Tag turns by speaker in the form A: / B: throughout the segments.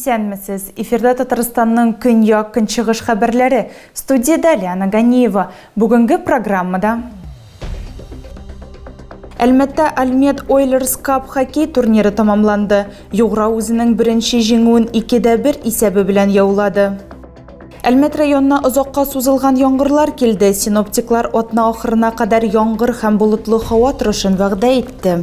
A: Исәнмесез! Эфирда Татарстанның көньяк көнчыгыш хәбәрләре. Студиядә Лиана Ганиева. Бүгенге программада Әлмәттә Альмет Ойлерс Кап хоккей турниры тәмамланды. Югра үзенең беренче җиңүен 2-1 исәбе белән яулады. Әлмәт районына озакка сузылган яңгырлар килде. Синоптиклар атна ахырына кадәр яңгыр һәм болытлы һава торышын вәгъдә итте.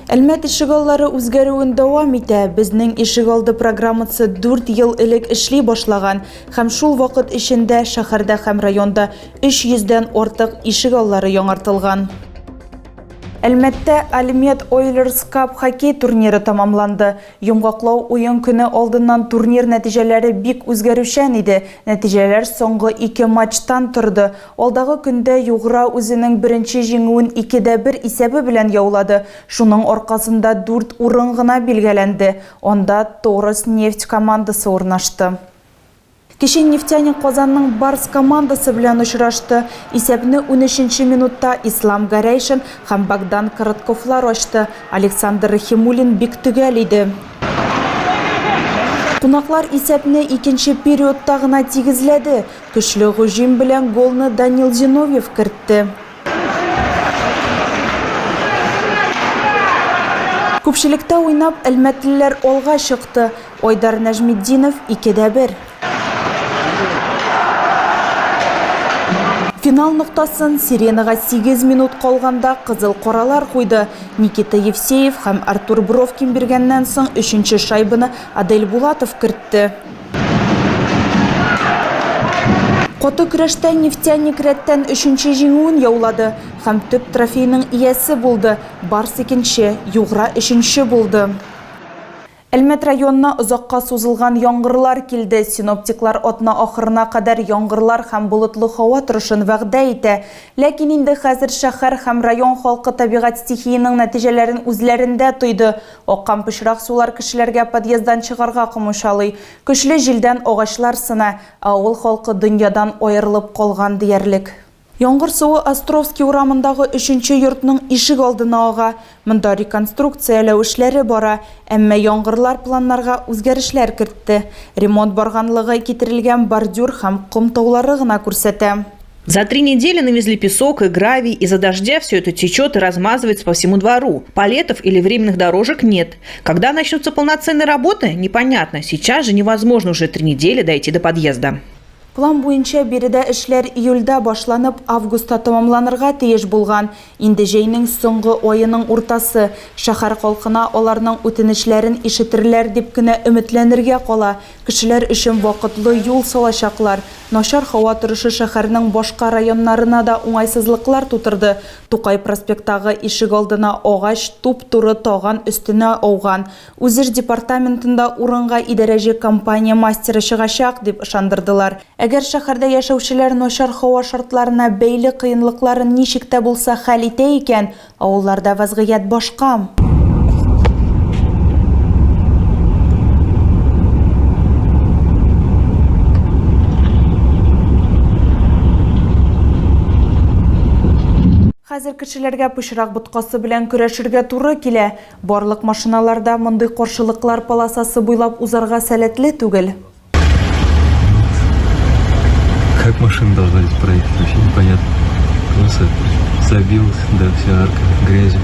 A: Әлмәт ишегаллары үзгәрүен дәвам итә. Безнең ишегалды программасы 4 ел элек эшли башлаган һәм шул вакыт эчендә шәһәрдә һәм районда 300 дән артык ишегаллары яңартылган. Әлмәттә Альмет Ойлерс Кап хоккей турниры тәмамланды. Йомгаклау уен көне алдыннан турнир нәтиҗәләре бик үзгәрүчән иде. Нәтиҗәләр соңгы ике матчтан торды. Алдагы көндә Югра үзенең беренче җиңүен 2 дә 1 исәбе белән яулады. Шуның аркасында дүрт урын гына билгәләнде. Анда Торос Нефть командасы урнашты. Кичен Нефтяник Казанның Барс командасы белән очрашты. Исәпне унөченче минутта Ислам Гәрәйшин һәм Богдан Коротковлар ачты. Александр Рәхимуллин бик төгәл иде. Кунаклар исәпне икенче периодта гына тигезләде. Көчле һөҗүм белән голны Данил Зиновьев кертте. Күпчелектә уйнап, әлмәтлеләр алга чыкты. Айдар Нәҗметдинов 2 дә 1. Финал ноктасын сиренага 8 минут калганда кызыл каралар куйды. Никита Евсеев һәм Артур Бровкин биргәннән соң өченче шайбаны Адель Булатов кертте. Каты көрәштә Нефтяник рәттән өченче җиңүен яулады һәм төп трофейның иясе булды. Барс икенче, Югра өченче булды. Әлмәт районына озакка сузылган яңгырлар килде. Синоптиклар атна ахырына кадәр яңгырлар һәм болытлы һава торышын вәгъдә итә. Ләкин инде хәзер шәһәр һәм район халкы табигать стихиеның нәтиҗәләрен үзләрендә тойды. Аккан пычрак сулар кешеләргә подъезддан чыгарга комачалый. Көчле җилдән агачлар сына, ә авыл халкы дөньядан аерылып калган диярлек. Яңгыр суы Островский урамындагы өченче йортның ишек алдына ага. Монда реконструкцияләү эшләре бара, әмма яңгырлар планнарга үзгәрешләр кертте. Ремонт барганлыгы китерелгән бордюр һәм ком таулары гына күрсәтә.
B: За три недели навезли песок и гравий. Из-за дождя все это течет и размазывается по всему двору. Палетов или временных дорожек нет. Когда начнутся полноценные работы, непонятно. Сейчас же невозможно уже три недели дойти до подъезда.
A: План буенча биредә эшләр июльдә башланып, августта тәмамланырга тиеш булган. Инде җәйнең соңгы аеның уртасы. Шәһәр халкына аларның үтенечләрен ишетерләр дип кенә өметләнергә кала. Кешеләр өчен вакытлы юл салачаклар. Начар һава торышы шәһәрнең башка районнарына да уңайсызлыклар тутырды. Тукай проспекттагы ишегалдына агач туп-туры таган өстенә ауган. Үзеш департаментында урынга идарәче компания мастеры чыгачак, дип ышандырдылар. Әгәр шәһәрдә яшәүчеләр начар һава шартларына бәйле кыенлыкларын ничек тә булса хәл итә икән, авылларда вәзгыять башка. Хәзер кешеләргә пычрак боткасы белән көрәшергә туры килә. Барлык машиналар да мондый каршылыклар полосасы буйлап узарга сәләтле түгел.
C: Как машина должна здесь проехать, вообще непонятно. Просто забилась, да, вся арка грязью.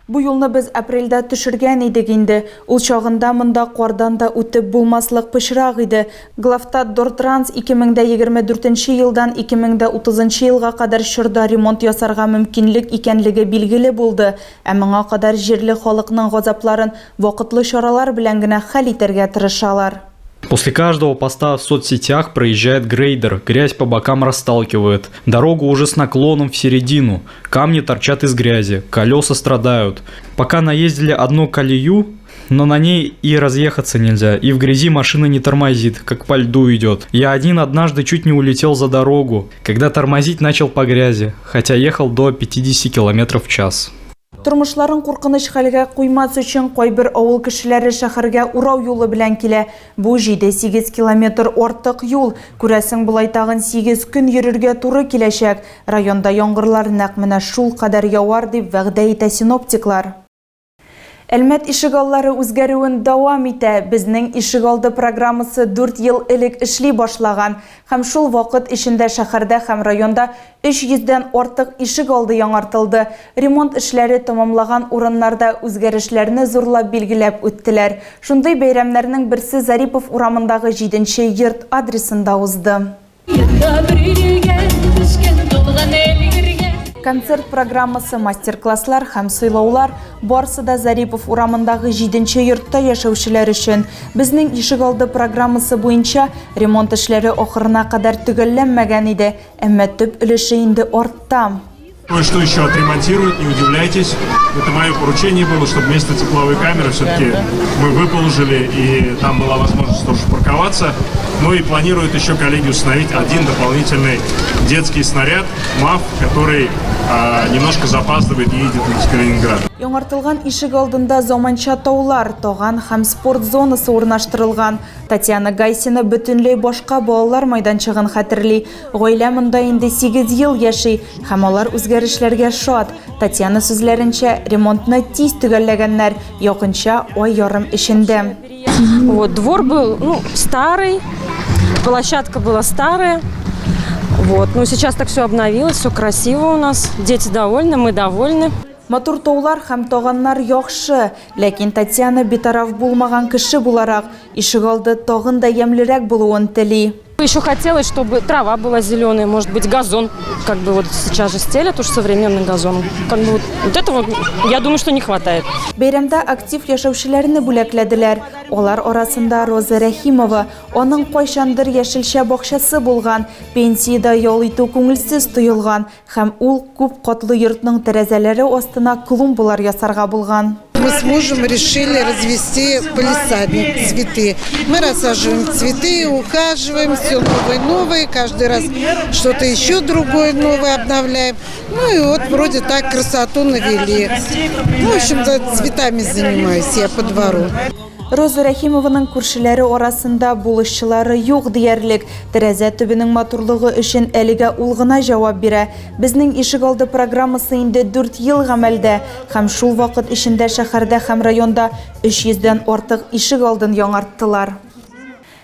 A: Бу юлны без апрельдә төшергән идек инде. Ул чагында монда кардан да үтеп булмаслык пычрак иде. Главтатдортранс 2024 елдан 2030 елга кадәр чорда ремонт ясарга мөмкинлек икәнлеге билгеле булды. Ә моңа кадәр җирле халыкның газапларын вакытлы чаралар белән генә хәл итәргә тырышалар.
D: После каждого поста в соцсетях проезжает грейдер, грязь по бокам расталкивает, дорогу уже с наклоном в середину, камни торчат из грязи, колеса страдают. Пока наездили одну колею, но на ней и разъехаться нельзя, и в грязи машина не тормозит, как по льду идет. Я один однажды чуть не улетел за дорогу, когда тормозить начал по грязи, хотя ехал до 50 километров в час.
A: Тормышларын куркыныч хәлгә куймас өчен кайбер авыл кешеләре шәһәргә урау юлы белән килә. Бу 7-8 километр артык юл. Күрәсең, болай тагын 8 көн йөрергә туры киләчәк. Районда яңгырлар нәкъ менә шул кадәр явар, дип вәгъдә итә синоптиклар. Әлмәт ишегаллары үзгәрүен дәвам итә. Безнең ишегалды программасы дүрт ел элек эшли башлаган һәм шул вакыт эчендә шәһәрдә һәм районда 300 дән артык ишегалды яңартылды. Ремонт эшләре тәмамлаган урыннарда үзгәрешләрне зурлап билгеләп үттеләр. Шундый бәйрәмнәрнең берсе Зарипов урамындагы җиденче йорт адресында узды. Концерт программасы, мастер-класслар һәм сыйлаулар барсы да Зарипов урамындагы 7 йортта яшәүчеләр өчен. Безнең ишегалды программасы буенча ремонт эшләре ахырына кадәр төгәлләнмәгән иде, әмма төп өлеше инде артта.
E: Кое-что еще отремонтируют, не удивляйтесь. Это мое поручение было, чтобы вместо тепловой камеры все-таки мы выположили, и там была возможность тоже парковаться. Ну и планируют еще коллеги установить один дополнительный детский снаряд МАФ, который немножко запаздывает и едет из Калининграда.
A: Яңартылган ишек алдында заманча таулар, таган һәм спорт зонасы урнаштырылган. Татьяна Гайсина бөтенләй башка балалар майданчыгын хәтерли. Гаилә монда инде 8 ел яши һәм алар үзгәрешләргә шат. Татьяна сүзләренчә, ремонтны тиз төгәлләгәннәр, якынча ай ярым эчендә.
F: Вот, двор был, ну, старый, площадка была старая. Вот, но сейчас так все обновилось, все красиво у нас. Дети довольны, мы довольны.
A: Матур таулар һәм таганнар яхшы, ләкин Татьяна битараф булмаган кеше буларак, ишегалды тагын да ямьлерәк булуын тели.
F: Еще хотелось, чтобы трава была зеленая, может быть, газон. Как бы вот сейчас же стелят уж современный газон. Как бы вот, вот этого, я думаю, что не хватает.
A: Бәйрәмдә актив яшәүчеләрне бүләкләделәр. Алар арасында Роза Рәхимова. Аның кайчандыр яшелчә бакчасы булган. Пенсиядә ял итү күңелсез тоелган һәм ул күп катлы йортның тәрәзәләре астына клумбалар ясарга булган.
G: Мы с мужем решили развести палисадник, цветы. Мы рассаживаем цветы, ухаживаем, все новое новое, каждый раз что-то еще другое новое обновляем. Ну и вот вроде так красоту навели. Ну, в общем-то, цветами занимаюсь я по двору.
A: Роза Рәхимованың күршеләре арасында булышчылары юк диярлек. Тәрәзә төбенең матурлыгы өчен әлегә ул гына җавап бирә. Безнең ишегалды программасы инде 4 ел гамәлдә һәм шул вакыт эчендә шәһәрдә һәм районда 300 дән артык ишегалдын яңарттылар.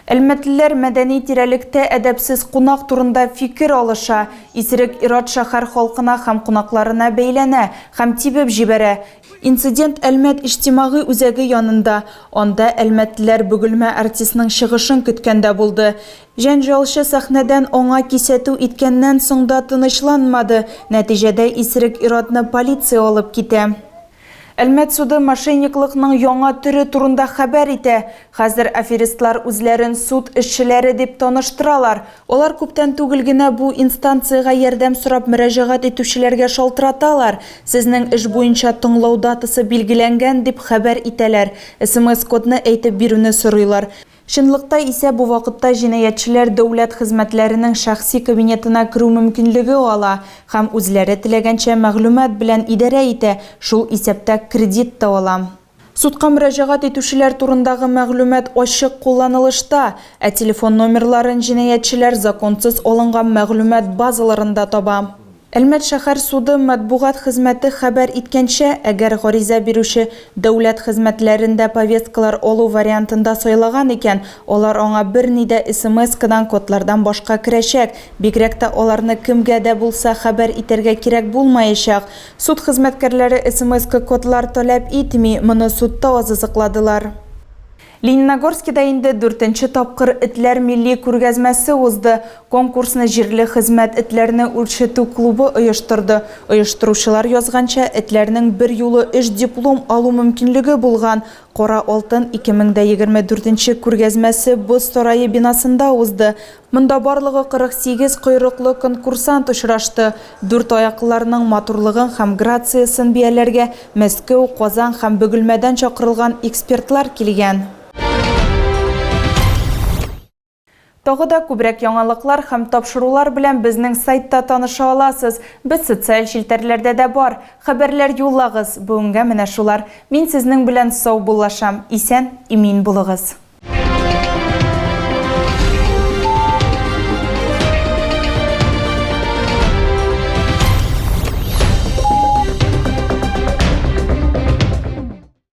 A: Әлмәтлеләр мәдәни тирәлектә әдәпсез кунак турында фикер алыша. Исерек ир-ат шәһәр халкына һәм кунакларына бәйләнә һәм тибеп җибәрә. Инцидент Әлмәт иҗтимагый үзәге янында. Анда әлмәтлеләр Бөгелмә артистның чыгышын көткәндә булды. Җәнҗалчы сәхнәдән аңа кисәтү иткәннән соң да тынычланмады. Нәтиҗәдә исерек ир-атны полиция алып китә. Әлмәт суды мошенниклыкның яңа төре турында хәбәр итә. Хәзер аферистлар үзләрен суд эшчеләре дип таныштыралар. Алар күптән түгел генә бу инстанциягә ярдәм сорап мөрәҗәгать итүчеләргә шалтыраталар. Сезнең эш буенча тыңлау датасы билгеләнгән дип хәбәр итәләр. СМС-кодны әйтеп бирүне сорыйлар. Чынлыкта исә бу вакытта җинаятьчеләр дәүләт хезмәтләренең шәхси кабинетына керү мөмкинлеге ала һәм үзләре теләгәнчә мәгълүмат белән идарә итә, шул исәптә кредит та ала. Судка мөрәҗәгать итүчеләр турындагы мәгълүмат ачык кулланылышта, ә телефон номерларын җинаятьчеләр законсыз алынган мәгълүмат базаларында таба. Әлмәт шәһәр суды матбугат хезмәте хәбәр иткәнчә, әгәр гариза бирүче дәүләт хезмәтләрендә повесткалар алу вариантында сайлаган икән, алар аңа берни дә смс-кадан кодлардан башка керәчәк, бигрәк тә аларны кемгә дә булса хәбәр итәргә кирәк булмаячак. Суд хезмәткәрләре смс-ка кодлар таләп итми, моны судта азызыкладылар. Лениногорскида инде дүртенче тапкыр этләр милли күргәзмәсе узды. Конкурсны җирле хезмәт этләрне үрчетү клубы оештырды. Оештыручылар язганча, этләрнең бер юлы өч диплом алу мөмкинлеге булган. Кара алтын 2024 нче күргәзмәсе Боз сарае бинасында узды. Монда барлыгы 48 койрыклы конкурсант очрашты. Дүрт аяклыларның матурлыгын һәм грациясен бияләргә Мәскәү, Казан һәм Бөгелмәдән чакырылган экспертлар килгән. Тагы да күбрәк яңалыклар һәм тапшырулар белән безнең сайтта таныша аласыз. Без социаль челтәрләрдә дә бар. Хәбәрләр юллагыз. Бүгенгә менә шулар. Мин сезнең белән саубуллашам. Исән, имин булыгыз.